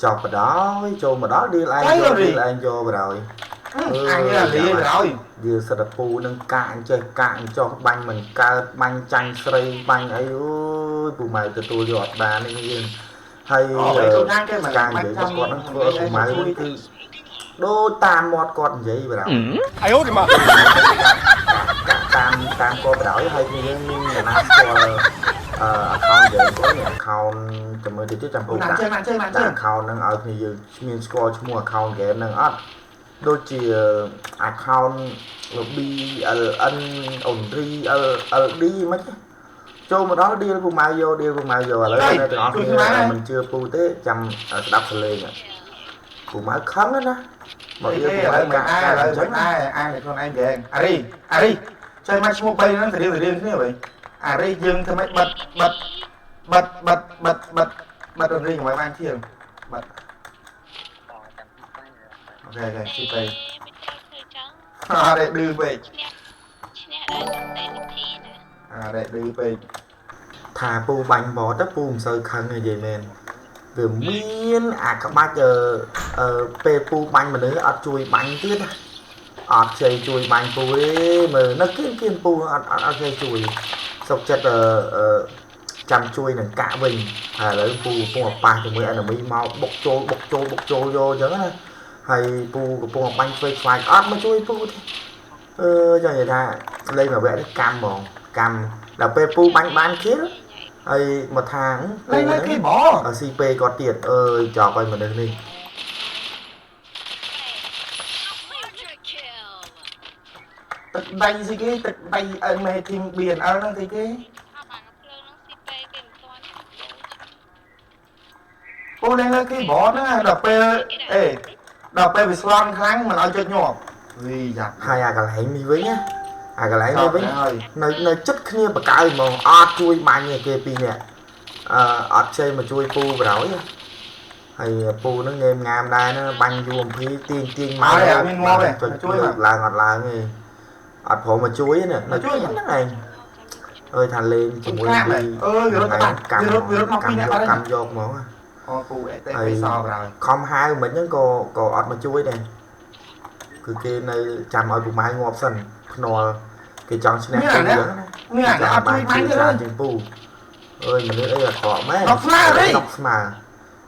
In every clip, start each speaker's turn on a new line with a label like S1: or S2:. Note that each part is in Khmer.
S1: ចប់បដ ாய் ចូលមកដល់ឌីលឯងយកឌីលឯងយកបដ ாய்
S2: អញលាបដ ாய்
S1: វាសិតពូនឹងកាក់អញ្ចេះកាក់អញ្ចោះបាញ់មិនកើតបាញ់ចាញ់ស្រីបាញ់អីអូយពូម៉ៅទទួលយកអត់បាននេះយើងហើយការនិយាយរបស់គាត់នឹងធ្វើឲ្យពូម៉ៅនឹងគឺដូចតាមមាត់គាត់និយាយបាទ
S3: 哎呦我的妈！
S1: តាមតាមគាត់បដ ாய் ហើយគ្នាយើងមានអ្នកណាស្គាល់អឺ account យើងគាត់នេះ account ចាំមើលតិចទៀតចាំពូ
S2: ដាក់
S1: ដាក់
S2: ជើងដាក់ជើងដាក់ជើ
S1: ដាក់
S2: ង
S1: account ហ្នឹងឲ្យគ្នាយើងមានស្គាល់ឈ្មោះ account game ហ្នឹងអត់ដូចជា account BLN Onri LLD មិនទេចូលមកដល់ deal ពូម៉ៅយក deal ពូម៉ៅយកឥឡូវអ្នកទាំងអស់គ្នាមិនជឿពូទេចាំស្ដាប់សលេងពូម៉ៅខឹងណាមក
S2: ទេ
S1: deal ពូ
S2: ឥឡូវ
S1: ម៉ៅកាក់
S2: មិនអា
S1: កាក់
S2: ឥឡូវមិន
S1: អញ្ចឹងណា
S2: អាអាខ្លួនឯងហ្គេងអារីអារីចេះមកឈ្មោះ3ហ្នឹងរៀងរៀងគ្នាវិញអារីយើងធ្វើម៉េចបិទបិទបិទបិទបិទបិទបិទរីកុំឲ្យបានធៀងបិទអូខេអូខេស៊ីទៅ
S4: មិនត្រូវធ្វើចឹង
S2: អរេឌឺពេក
S4: ឈ្នះឈ្នះដោយសន្តិវិធីណា
S2: អរេឌឺពេក
S1: ថាពូបាញ់បតទៅពូមិនសូវខឹងទេនិយាយមែនវាមានអាក្បាច់អឺអឺពេលពូបាញ់មនុស្សអត់ជួយបាញ់ទៀតណាអត់ខ្ចីជួយបាញ់ពូទេមើលនៅគៀនគៀនពូអត់អត់អត់ខ្ចីជួយសុកចិត្តអឺអឺចាំជួយនឹងកាក់វិញហើយឥឡូវពូកំពុងតែប៉ះជាមួយ enemy មកបុកចូលបុកចូលបុកចូលយកអញ្ចឹងណាហើយពូកំពុងតែបាញ់ឆ្វេងឆ្វាយអត់មកជួយពូទេអឺចង់និយាយថាលេងមួយវគ្គនេះកម្មហ្មងកម្មដល់ពេលពូបាញ់បានខៀល ហើយមកថាង
S2: លេងលើគេប
S1: ស៊ីពេគាត់ទៀតអើយចប់ហើយមនុស្សនេះ
S2: ទឹកដៃស្អីគេទឹកដៃអមេធីម BNL ហ្នឹងស្អីគេ
S4: អបអាភ្លើងហ្នឹងស៊ីពេគេមិនទាន់
S2: ពូលេងលើគេបហ្នឹងដល់ពេលអេដល់ពេលវាស្លន់ខ្លាំងមិនឲ្យចុចញាប់វីយ៉ាប់
S1: ហើយអាកន្លែងនេះវិញណាអាកន្លែងនេះវិញ
S2: ហើយ
S1: នៅនៅចិត្តគ្នាបកើហ្មងអត់ជួយបាញ់ទេគេពីរនាក់អឺអត់ជ័យមកជួយពូបរោយហើយពូហ្នឹងងេមងាមដែរណាបាញ់ UMP ទាញទាញមកចុចជួយឡើងអត់ឡើងទេអត់ព្រមមកជួយទេនៅហ្នឹងឯងអើយថាលេងជាមួយពី
S2: អើយវារត់បាត់
S1: កម្ម
S2: វារត់វារត់មកពីរនាក់បាត់
S1: កម្មយកហ្មង
S2: អូពូអេទេពេលសក្រោយ
S1: ខំហៅមិនហ្នឹងក៏ក៏អត់មកជួយដែរគឺគេនៅចាំឲ្យពូម៉ែងាប់សិនភ្នាល់គេចង់ឈ្នះពូអញ្ចឹងណា
S2: នេះអាអត់ជួយបាញ់ទេ
S1: ច្រើនជាងពូអើយមនុស្សអីអាក្រក់មែន
S2: អត់ស្មើទេ
S1: អត់ស្មើ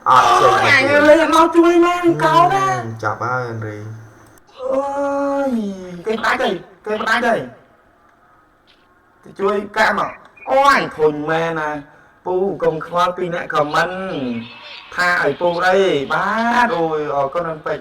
S1: អត់ចេញ
S2: អញលេងអត់ជួយមែនកោណា
S1: ចាប់ហើយអនរី
S2: អើយគេផ្ដាច់ទៅគេផ្ដាច់ទៅទៅជួយកាក់មកអូអញធុញមែនណាពូកុំខ្វល់ពីអ្នកខមមិនថាឲ្យពូអីបាទអូយអរគុណពេក